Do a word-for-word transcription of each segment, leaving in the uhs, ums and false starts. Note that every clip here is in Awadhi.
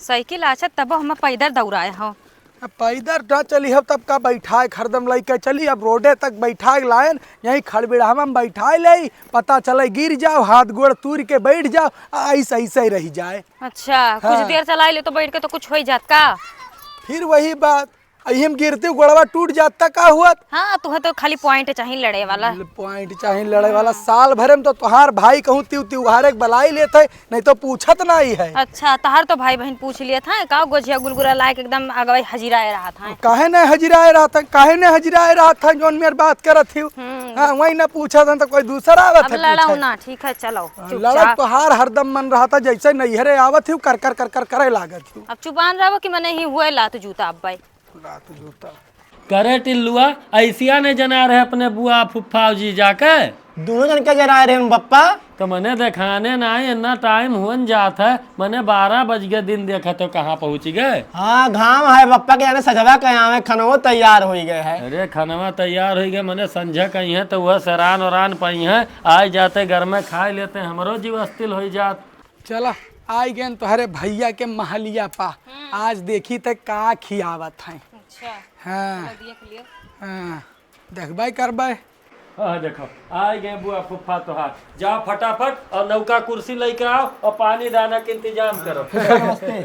साइकिल आछत तब हम पैदल दौड़ाए हो। अब पैदल ना चली हो तब का बैठाए, हरदम लइके चली। अब रोडे तक बैठाए लायन, यहीं खड़बिड़हवा में बैठाए ले, पता चले गिर जाओ, हाथ गोड़ तूर के बैठ जाओ, आ, ऐसे ऐसे ही रह जाए। अच्छा, कुछ हाँ। देर चलाई ले तो बैठ के तो कुछ हो ही जात का? फिर वही बात, यही में गिरती गोड़वा टूट जात त का हुअत? हाँ, तुहे तो खाली पॉइंट चाही लड़े वाला। पॉइंट चाही लड़े वाला। हाँ। साल भरे में तो तोहार भाई कहूँ तिउ तिउहारे के बलाई लेत है, नहीं तो पूछत नहीं है। अच्छा, तोहार तो भाई बहन पूछ लियत है, का गोझिया गुलगुला लायक एकदम अगवे हजिराए रहत है। काहे नहीं हजिराए रहत है, काहे नहीं हजिराए रहत है, जौन मेर बात करत हिउ। हम्म। हाँ, वही ना पूछत है तो कोई दूसरा आवत अब है लड़ाऊ पूछे। ना, ठीक है, चलो, हाँ, चुपचाप। लड़त तोहार हरदम मन रहत है, जैसे नैहरे आवत हिउ, कर कर कर कर करे लागत हिउ। अब चुपान रहो कि मने ही हुए लात जूता अब भाई। लात जूता। करे टिल्लुआ, ऐसिया ने जना रहे अपने बुआ, फुफ्फा और जीजा के? दोनों जन के जना रहे हम, पप्पा। तो मने देखाने ना आए, इतना टाइम हुअन जात है, मने बारह बज गए दिन, देखा तो कहाँ पहुँच गए। हाँ, घाम है पप्पा के, जाने सजवा के आवे, खनवो तैयार हो गए है। अरे, खनवा तैयार हो गए, मने संझा कहीं है तो वह सरान वरान पई है, आए जाते घर में खाए लेते, हमरो जीव अस्थिर हो जात। चला, आई गेन तोहरे भैया के महलिया पा। हम्म। आज देखी त का खियावत हैं। अच्छा। हाँ। चलो, देख लियो। हाँ, देखबे करबे। हाँ, देखो, आई गए बुआ फुफ्फा तोहार। जाओ फटाफट और नौका कुर्सी लेके आओ और पानी दाना के इंतजाम करो।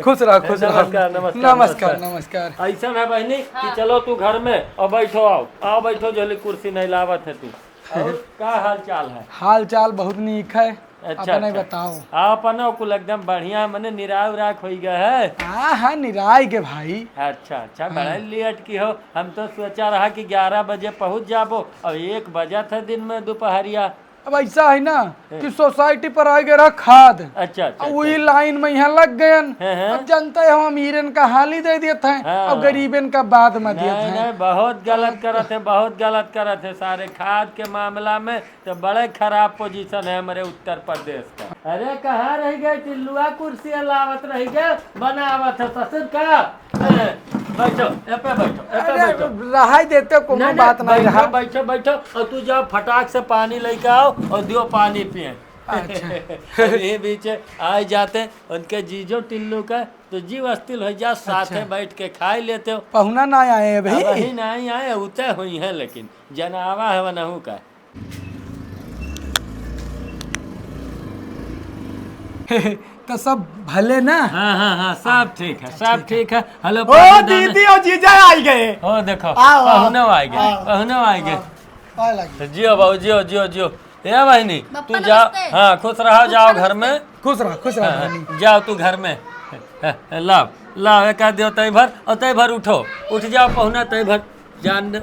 खुश रहो, खुश रहो। नमस्कार, नमस्कार, नमस्कार, नमस्कार। नमस्कार। ऐसा है बहनी कि हाँ। चलो तू घर में और बैठो, आओ, आओ बैठो, जो कुर्सी नहीं लावत है तू। और का हाल चाल है? हाल चाल बहुत नीक है। अच्छा, अपने अच्छा। बताओ। आप ना कुल एकदम बढ़िया, मने निराय उराय होई गए है। हाँ, हाँ, निराय के भाई। अच्छा, अच्छा, हाँ। बड़ा लेट की हो। हम तो सोचा रहा कि ग्यारह बजे पहुँच जाबो, अब एक बजत है दिन में दोपहरिया। अब ऐसा है ना हाँ। कि सोसाइटी पर आ गए रहा खाद। अच्छा, अच्छा, अब वही अच्छा। लाइन में यहाँ लग गयन। हाँ, हाँ। अब जानते हो, अमीरन का हाल ही दे देते हैं, हाँ, अब हाँ। गरीबन का बाद में देते नहीं, हैं। नहीं, बहुत गलत करत है, बहुत गलत करत है सारे खाद के मामला में। तो बड़े खराब पोजीशन है हमरे उत्तर प्रदेश का। अरे, कहाँ रह गए टिल्लुआ? कुर्सिया लावत रह गए, बनावत है ससुर का। ए, बैठो, ए पे बैठो, ए पे अरे, बैठो। रहाई देते, कोनो नहीं, नहीं, बात नहीं बैठो, रहा। बैठो, बैठो, और तू जाओ फटाक से पानी लेके आओ और दियो पानी पिए। अच्छा। और ये बीच आए जाते उनके जीजो टिल्लू का, तो जीव अस्थिर हो जा, साथे अच्छा। बैठ के खाई लेते हो। पहुना ना आए अभी? अबही नहीं आए, उते हुई हैं, लेकिन जनावा है वनहू का। तो सब भले ना? हाँ, हाँ, हाँ, सब ठीक है, अच्छा, सब ठीक है। ठीक है। हेलो, ओ पानी दाना। दीदी और जीजा आ गए। ओ देखो, आओ, आओ, पहुनो आ गए, आओ। पहुनो आ गए। आओ, आए लगे। जियो बाबू, जियो, जियो, जियो। ए बहिनी, बप्पा तू जा, नमस्ते। हाँ, खुश रहो, जाओ घर में। खुश रहो, खुश रहो, हाँ, बहिनी। जाओ तू घर में। लाओ, लाओ, एक आध दियो तई भर, और तई भर उठो। उठ जाओ पहुना, तई भर जान दे।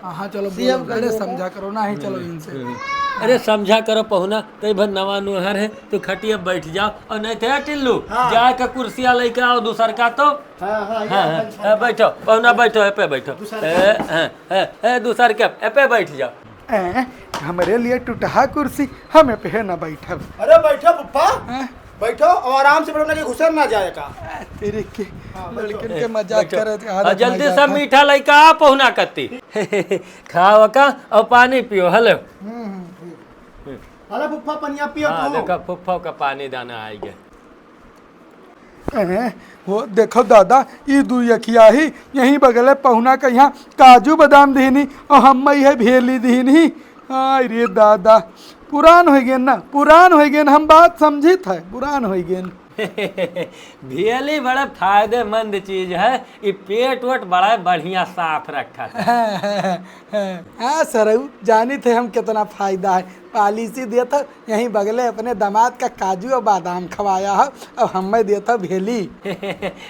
हाँ, हाँ, चलो, सीएम बोलो। अरे, समझा करो ना, ही चलो इनसे। अरे, समझा करो पहुना, तई भर नवा नुहर है, तू खटिया बैठ जाओ, और नहीं तो टिल्लू, हाँ। जाए के कुर्सिया लेके आओ दूसर का तो। हाँ, हाँ, ये हाँ, अपन हाँ, बैठो, पहुना बैठो, ए पे बैठो। दूसर ए, का। हाँ, ए, ए, दूसर के, ए पे बैठ जाओ। ए, हमरे लिए टुटहा कुर्सी, हम ए पे ना बैठब। अरे बैठो फुफ्फा, हैं? बैठो और आराम से बैठो, ना कि घुसर ना जाए का। ए, तेरे के हाँ, बैठो। लड़कन के ए, मजाक बैठो। करे के और आदत जल्दी नहीं से जाता। मीठा लइका आ, पहुना कत्ती। खाओ का और पानी पियो, हेलो। हम्म, हम्म, हम्म। अरे फुफ्फा, पनिया पियो हाँ, तू। देखो, फुफ्फा का पानी दाना आई गए। हैं? हो, देखो दादा, ई दुई अखिया ही यहीं बगले पहुना के यहाँ काजू बादाम दीनी और हम है भेली दीनी। आय रे दादा, पुरान हो गए ना, पुरान हो गए, हम बात समझित है, पुरान हो गए। भेली बड़ा फायदेमंद चीज है, ई पेट वेट बड़ा बढ़िया साफ रखत है। हाँ सरऊ, जानित है हम कितना फायदा है, पॉलिसी देत है, यहीं बगले अपने दामाद का काजू और बादाम खवाया है, अब हमें देत है भेली।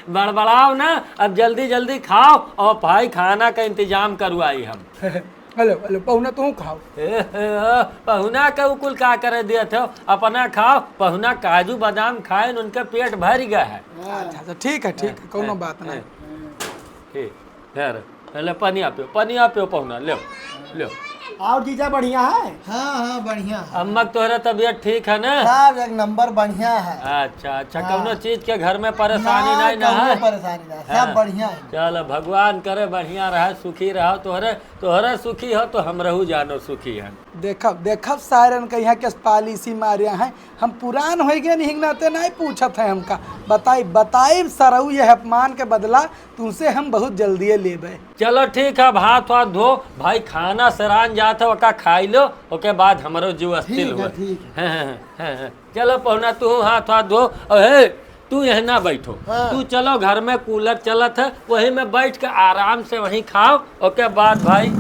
बड़बड़ाओ ना, अब जल्दी जल्दी खाओ और भाई खाना का इंतजाम करवाई हम। हेलो, हेलो, पहुना तू खाओ। ए, ए, ए, पहुना के उ कुल का करे देत हो? अपना खाओ, पहुना काजू बादाम खाए, उनके पेट भर गया है। अच्छा, अच्छा, ठीक है, ठीक है, कोनो बात नहीं। ठीक, खैर, पहले पनिया पियो, पनिया पियो पहुना, लो, लो। और जीजा बढ़िया है? हाँ, हाँ, बढ़िया है। अम्मा के तोहरा तबीयत ठीक है ना? सब एक नंबर बढ़िया है। अच्छा, अच्छा, हाँ। कौनो चीज के घर में परेशानी ना, नहीं ना कौनो है? परेशानी ना, सब हाँ। बढ़िया है। चलो, भगवान करे बढ़िया रहे, सुखी रहो, तोहरे तोहरा सुखी हो तो हमरहू जानो सुखी हन। देखब, देखब, सारन के यहाँ के पॉलिसी मारे हैं। हम पुरान होइ गए, नहीं नाते नहीं पूछत है हमका। बताई, बताई सरऊ, यह अपमान के बदला तुमसे हम बहुत जल्दी लेबे। चलो ठीक है, अब हाथ वाथ धो भाई, खाना सरान जात है, ओका खाई लो, ओके बाद हमरो जीव अस्थिर ठीक है, हुआ। ठीक है। हाँ, हाँ, हाँ, हाँ। चलो पहुना, तू हाथ वाथ धो। और हे, तू यहाँ ना बैठो, हाँ। तू चलो घर में, कूलर चलत है, वही में बैठ के आराम से वहीं खाओ। ओके बाद भाई,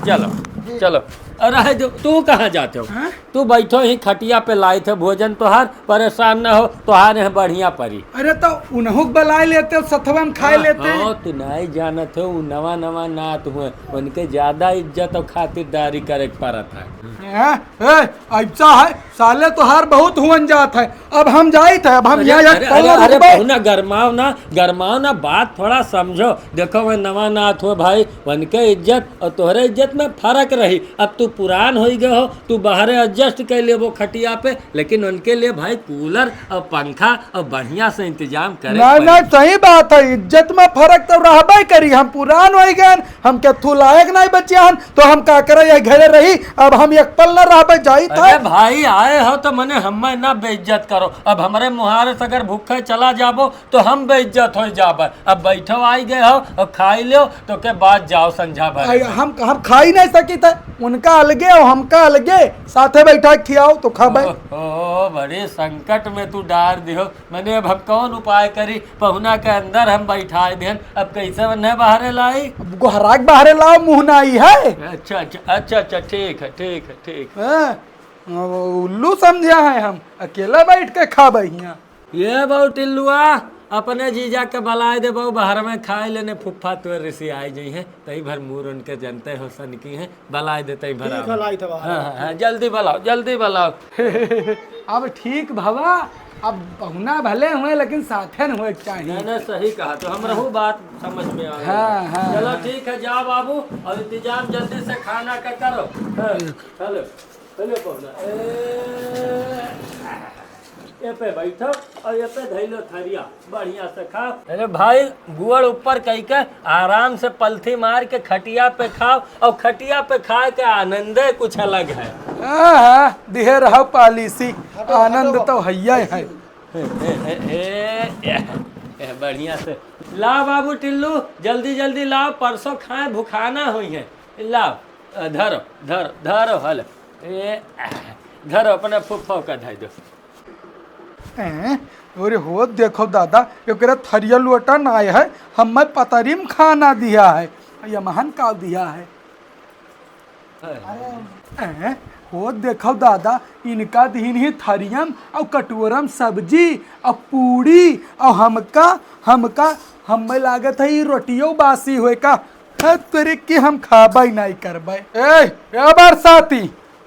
चलो, ठीक। चलो। अरे जो, तू कहाँ जाते हो? हाँ? तू बैठो ही खटिया पे, लाइत है भोजन तोहार, परेशान ना हो, तोहार यहाँ बढ़िया परी। अरे तो उनहू के बुलाए लेते हो, सथवा में खाए हाँ, लेते। हाँ, तू नहीं जानत हो, उ नवा नवा नात हुए, उनके ज्यादा इज्जत और खातिरदारी करे के पड़त है। हाँ, ए, ऐसा है, साले तोहार बहुत हुअन जात है। अब हम जाइत है, अब हम अरे, यहाँ अरे, अरे, पौना अरे, रुकबे। पहुना, गरमाओ ना, गरमाओ ना, बात थोड़ा समझो। देखो, वह नवा नात हो भाई, उनके इज्जत और तोहरे इज्जत में फर्क रही। अब तू पुरान होई गए हो, तू बाहरे adjust कर लेबो खटिया पे, लेकिन उनके लिए भाई कूलर और पंखा और बढ़िया से इंतजाम करे नहीं, पड़ी। नहीं, सही बात है, इज्जत में फर्क तो रहबे करी। हम पुरान होई गए, हम के थू लायक नहीं बचिया हन, तो हम का करे, यही घरे रही। अब हम एक पल न रहबे, जाइत अरे है। भाई, आए हो तो मने हमें ना बेइज्जत करो, अब हमरे मुहारे से अगर भूखे चला जाबो तो हम बेइज्जत हो जाबे। अब बैठो, आई गए हो और खाई लो, तो के बाद जाओ संझा भरे आई, में। हम, हम खाई नहीं सकी थे, उनका अलगे और हमका अलगे, साथे बैठा के खियाओ तो खाबे। ओहो, बड़े संकट में तू डार दिहो। मने अब हम कौन उपाय करी? पहुना के अंदर हम बैठाए देन, अब कैसे उन्हें बाहरे लाई? अब गोहरा के बाहरे लाओ, मुँह नाई है। अच्छा, अच्छा, अच्छा, अच्छा, ठीक है, ठीक है, ठीक है। हाँ, उल्लू समझा है हम, अकेला बैठ के खाबे हियाँ। ये बहू टिल्लुआ, अपने जीजा के बलाए दे बहू, बाहर में खाए लेने, फुफ्फा तोर रिसी आई जइहैं, तई भर मूर उनके जनते हो सन की हैं, बलाए दे तई भर ठीक आवे। है, लाई तो बाहर। हाँ, हाँ, हाँ, जल्दी बलाओ, जल्दी बलाओ। अब ठीक भवा, अब पहुना भले हुए लेकिन साथे न हुए के चाहिए। नहीं, नहीं, सही कहा, तो हम रहू बात समझ में आ गई। हाँ, हाँ, चलो हाँ। ठीक है, जाओ बाबू, और इंतजाम जल्दी से खाना का करो। हाँ, चलो। चलो पहुना, ए, ए पे बैठो और ए पे धइलो थरिया, बढ़िया से खाओ। अरे भाई, गोड़ ऊपर कई के आराम से पलथी मार के खटिया पे खाओ, और खटिया पे खाए के आनंदे कुछ अलग है। हाँ, हाँ, दिहे रहो पॉलिसी, आनंद तो हैया है। ए, ए, ए, ए, ए, बढ़िया से लाओ बाबू टिल्लू, जल्दी जल्दी लाओ, परसों खाए भुखाना होई है। लाओ, अ, धरो, धरो, धरो हल। ए, धरो, अपने फुफ्फो का धइ दो। हैं? अरे हो, देखो दादा, एकरे थरिया लोटा नाय है, हमें पतरी में खाना दिया है, ये महन का दिया है। हैं? हो, देखो दादा, इनका दिहिन ही थरियम और कटोरम सब्जी और पूड़ी और हमका, हमका, हमें लागत है, ई रोटियो बासी होए का। है तेरे के हम खाबे नहीं करबे। ए, ए बरसाती,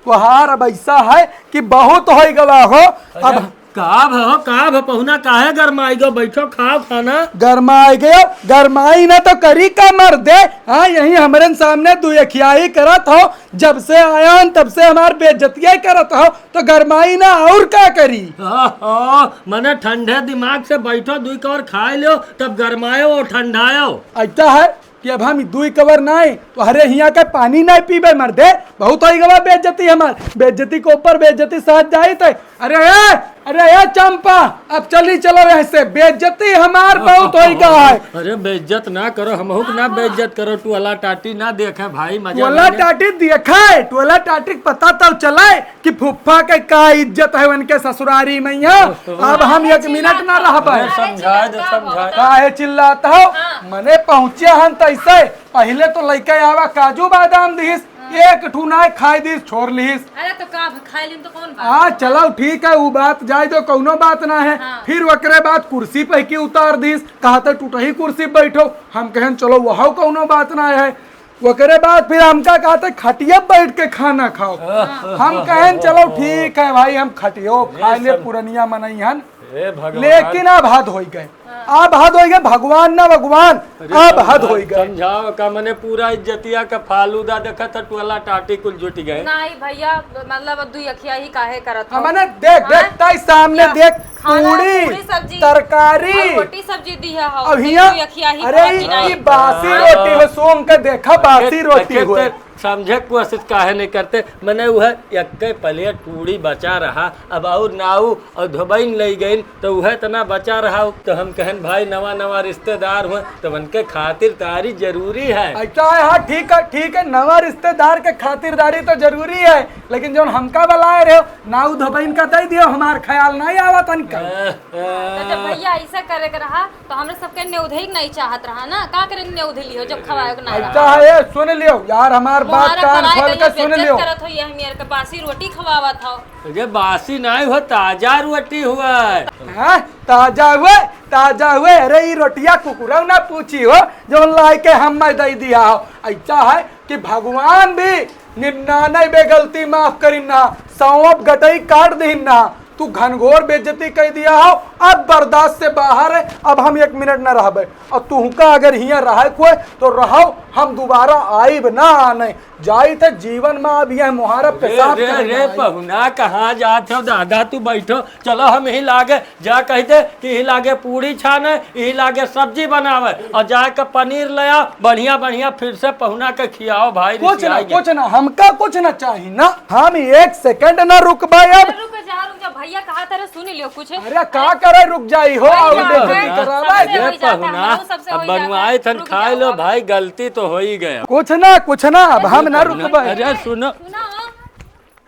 तोहार अब ऐसा है कि बहुत हो गवा हो। अरे, अब का भ हो, का भ पहुना, काहे गरमाई गो? बैठो, खाओ खाना। गरमाई गयो, गरमाई ना तो करी का मर दे। हाँ, यही हमरे सामने दुयखियाई करत हो, जब से आया हन, तब से हमार बेइज्जतिया करत हो, तो गरमाई ना और का करी? ओहो, मने ठंडे दिमाग से बैठो, दुई कौर खाए लो, तब गरमायो और ठंडायो। ऐसा है कि अब हम दुई कवर नाई, तो हरे हिया के पानी नाई पीबे मर्दे, बहुत होई गवा बेइज्जती हमार, बेइज्जती के ऊपर बेइज्जती साथ जाई थे। अरे ए, अरे ए चंपा, अब चली चलो यहाँ से, बेइज्जती हमार बहुत होई गवा है। अरे बेइज्जत ना करो, हमहू के ना बेइज्जत करो, टोला टाटी ना देखे भाई, मजा टोला ना ले। टाटी देखे, टोला टाटी के पता तब चले कि फुफ्फा के का इज्जत है उनके ससुरारी में यहाँ। ओहो। अब हम एक मिनट ना रह पाए। अरे समझाए दे, समझाए। काहे चिल्लात हो? हाँ। मने पहुँचे हन तैसे, पहिले तो लइके आवा काजू बादाम दिहिस, हाँ। एक ठू नाय खाए दिहिस, छोड़ लिहिस। अरे तो का भ-, खाए लिन तो कौन बात? हाँ, चलो ठीक है, उ बात जाए दो, कौनो बात ना है। हाँ। फिर ओकरे बाद कुर्सी पे की उतार दिहिस, कहा तो टूटही कुर्सी पे बैठो, हम कहन चलो वह कौनो बात ना है। ओकरे बाद फिर हमका कहते खटिया बैठ के खाना खाओ। हाँ। हम कहन चलो ठीक है भाई, हम खटियो ये खाए ले सब पुरनिया मनई हन। हे भगवान। लेकिन अब हद होई गए, हाँ। अब हद होई गए, भगवान ना भगवान, अरे अब हद समझा-, होई गए। समझाओ का मने पूरा इज्जतिया का फालूदा देखा था, टोला टाटी कुल जुट गए। नहीं भैया, मतलब अब दुई अखिया ही काहे करत हो? मने देख, हाँ? देख, ताई सामने क्या? देख, खाना, पूरी, पूरी सब्जी, तरकारी। और रोटी सब्जी दी है, हाँ, अब हिया, दुई अखिया ही अरे खाना ई, बनाई। ई बासी हाँ। रोटी हो, सोम के देखा बासी देखे, रोटी देखे हो। ते समझे कोशिश काहे नहीं करते? मने वह एक्के प्लेट पूड़ी बचा रहा, अब और नाऊ और धोबइन लई गइन, तो वह इतना बचा रहा। तो हम कहन, भाई, नवा नवा रिश्तेदार हुए, तो उनके खातिरदारी जरूरी है। अच्छा है, हाँ, ठीक है, ठीक है, नवा रिश्तेदार के खातिरदारी तो जरूरी है, लेकिन जौन हमका बुलाए रहे हो, नाऊ धोबइन का दे दियो, हमार ख्याल नहीं आवा तनिका। तो जब भैया ऐसा करे के रहा, तो हमरे सबके नेउधे ही नहीं चाहत रहा ना, का करे नेउध लियो जब खवाए के ना रहा। अच्छा है, ये सुन लियो यार, हमार बात मोहारा कान पराए खोल गइया के सुन बेइज्जत लियो। करत हो, ये हम यार के बासी रोटी खवावत हो। अरे बासी नहीं हो, ताजा रोटी हुआ है। हाँ, ताजा हुए, ताजा हुए। अरे ई रोटिया कुकुरौ ना पूछी हो, जौन लाए के हम मैं दे दिया हो। ऐसा है कि भगवान भी निन्यानवे गलती माफ करिन ना, सौंप गटई काट दीन ना। तू घनघोर बेइज्जती कर दिया हो, अब बर्दाश्त से बाहर है, अब हम एक मिनट ना रहबे। और तुहका अगर हियाँ रहे कोई तो रहो, हम दोबारा आइब ना आने। जाई थे जीवन में अब यह मुहारा रे, पेशाब रे, करे रे, ना आई। पहुना कहाँ जात हो दादा, तू बैठो, चलो हम यही लागे जा कह दे कि यही लागे पूड़ी छाने, यही लागे सब्जी बनावे, और जाके पनीर ले आओ, बढ़िया बढ़िया फिर से पहुना के खियाओ भाई, कुछ ना, रिसियाई के। कुछ ना, हमका कुछ ना चाहिए ना, हम एक सेकंड ना रुकबे अब। अरे रुक जा, रुक जा, भैया कहा तारे सुन लियो कुछ। अरे का करे, रुक जाई हो, भाई और जाओ, बेइज्जती भाई, करावे। सबसे ये हो जाता, पहुना, हम सबसे अब हो जाता। बनवाए थन, रुक खाए जाओ लो अब। भाई, गलती तो हो ही गया। कुछ ना, कुछ ना, अब हम ना पहुना, रुकबे। अरे सुनो, सुना,